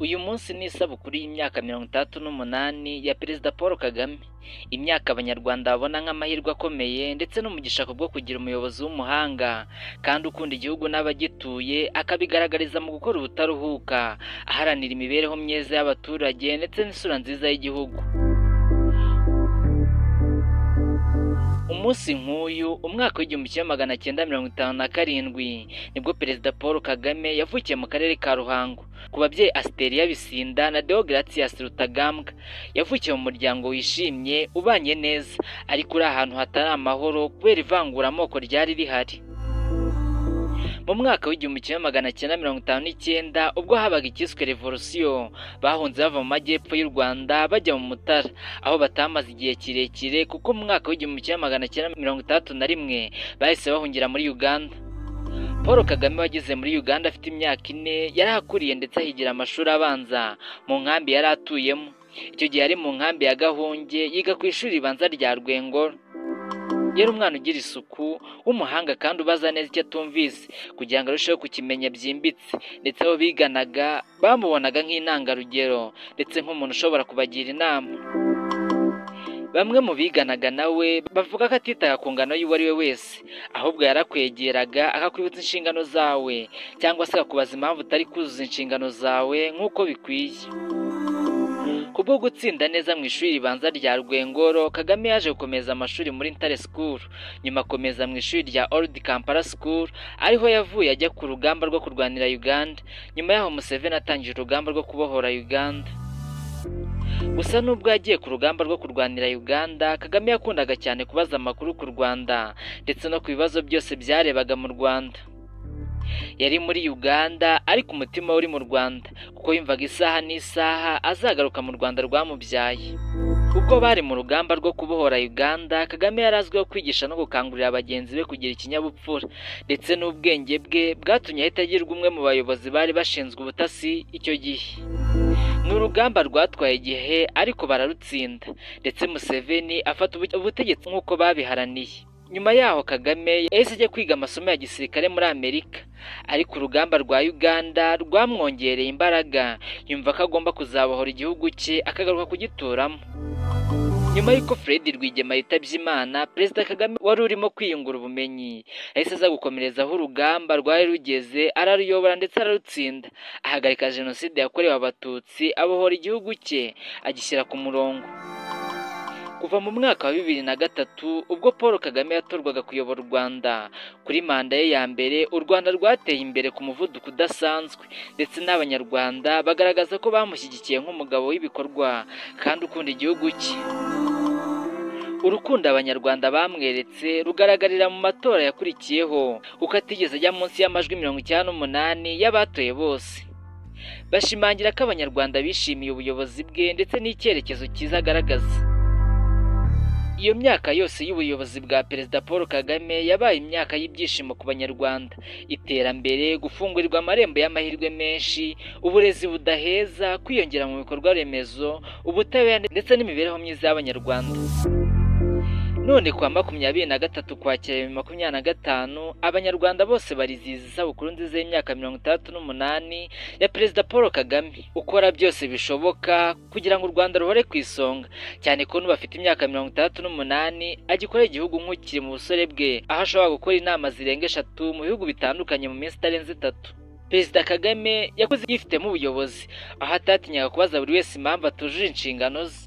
Uyu munsi ni isabukuru y'imyaka 68 ya Perezida Paul Kagame. Imyaka Abanyarwanda babona nk'amahirwe akomeye ndetse n'umugisha kubwo kugira umuyobozi w'umuhanga kandi ukunda igihugu n'abagituye, akabigaragariza mu gukora ubutaruhuka, aharanira imibereho myiza y'abaturage ndetse n'isura nziza y'igihugu. Umunsi nk'uyu, umwaka w'1957, nibwo Perezida Paul Kagame yavukiye mu karere ka Ruhango, ku babyeyi Asteria Bisinda na Deogratias Rutagambwa. Yavukiye mu muryango wishimye, ubanye neza, ariko uri ahantu hatari amahoro kubera ivanguramoko ryari rihari. Mu mwaka w'1959, ubwo habaga icyiswe revolusiyo, bahunze bava mu majyepfo y'u Rwanda bajya mu Mutara, aho batamaze igihe kirekire kuko mu mwaka w'1961 bahise bahungira muri Uganda. Paul Kagame wageze muri Uganda afite imyaka 4, yarahakuriye ndetse ahigira amashuri abanza mu nkambi yari atuyemo. Icyo gihe yari mu nkambi ya Gahunge, yiga ku ishuri ribanza rya Rwengoro. Yari umwana ugira isuku, w'umuhanga kandi ubaza neza icyo atumvise kugira ngo arusheho kukimenya byimbitse, ndetse abo biganaga bamubonaga nk'intangarugero ndetse nk'umuntu ushobora kubagira inama. Bamwe mu biganaga nawe bavuga ko atitaga ku ngano y'uwo ari we wese, ahubwo yarakwegeraga akakwibutsa inshingano zawe cyangwa se akakubaza impamvu utari kuzuza inshingano zawe nk'uko bikwiye. Kubwo gutsinda neza mu ishuri ribanza rya Rwengoro, Kagame yaje gukomeza amashuri muri Ntare School, nyuma akomeza mu ishuri rya Old Kampala School, ariho yavuye ajya ku rugamba rwo kurwanira Uganda. Nyuma yaho Museveni atangije urugamba rwo kubohora Uganda. Gusa nubwo yagiye ku rugamba rwo kurwanira Uganda, Kagame yakundaga cyane kubaza amakuru ku Rwanda ndetse no ku bibazo byose byarebaga mu Rwanda. Yari muri Uganda ariko umutima uri mu Rwanda, kuko yumvaga isaha n'isaha azagaruka mu Rwanda rwamubyaye. Ubwo bari mu rugamba rwo kubohora Uganda, Kagame yari azwiho kwigisha no gukangurira bagenzi be kugira ikinyabupfura, ndetse n'ubwenge bwe bwatumye ahita agirwa umwe mu bayobozi bari bashinzwe ubutasi icyo gihe. Ni urugamba rwatwaye igihe ariko bararutsinda, ndetse Museveni afata ubutegetsi nk'uko babiharaniye. Nyuma yaho Kagame yahise ajya kwiga amasomo ya gisirikare muri Amerika, ariko urugamba rwa Uganda rwamwongereye imbaraga, yumva ko agomba kuzabohora igihugu cye akagaruka kugituramo. Nyuma y'uko Fred Rwigema yitabye Imana, Perezida Kagame wari urimo kwiyungura ubumenyi yahise aza gukomerezaho urugamba rwari rugeze, araruyobora ndetse ararutsinda, ahagarika Jenoside yakorewe Abatutsi, abohora igihugu cye agishyira ku murongo. Kuva mu mwaka wa 2003 ubwo Paul Kagame yatorwaga kuyobora u Rwanda kuri manda ye ya mbere, u Rwanda rwateye imbere ku muvuduko udasanzwe, ndetse n'Abanyarwanda bagaragaza ko bamushyigikiye nk'umugabo w'ibikorwa kandi ukunda igihugu cye. Urukundo Abanyarwanda bamweretse rugaragarira mu matora yakurikiyeho, kuko atigeze ajya munsi y'amajwi 98 y'abatoye bose. Bashimangira ko Abanyarwanda bishimiye ubuyobozi bwe ndetse n'icyerekezo cyiza agaragaza. Iyo myaka yose y'ubuyobozi bwa Perezida Paul Kagame yabaye imyaka y'ibyishimo ku Banyarwanda, iterambere, gufungurirwa amarembo y'amahirwe menshi, uburezi budaheza, kwiyongera mu bikorwa remezo, ubutabera ndetse n'imibereho myiza y'Abanyarwanda. None kuwa 23 Ukwakira 2025, Abanyarwanda bose barizihiza isabukuru nziza y'imyaka 68 ya Perezida Paul Kagame, ukora byose bishoboka kugira ngo u Rwanda ruhore ku isonga, cyane ko n'ubu afite imyaka 68 agikorera igihugu nk'ukiri mu busore bwe, aho ashobora gukora inama zirenga 3 mu bihugu bitandukanye mu minsi itarenze 3. Perezida Kagame yakoze yifitemo ubuyobozi, aho atatinyaga kubaza buri wese impamvu atujuje inshingano ze.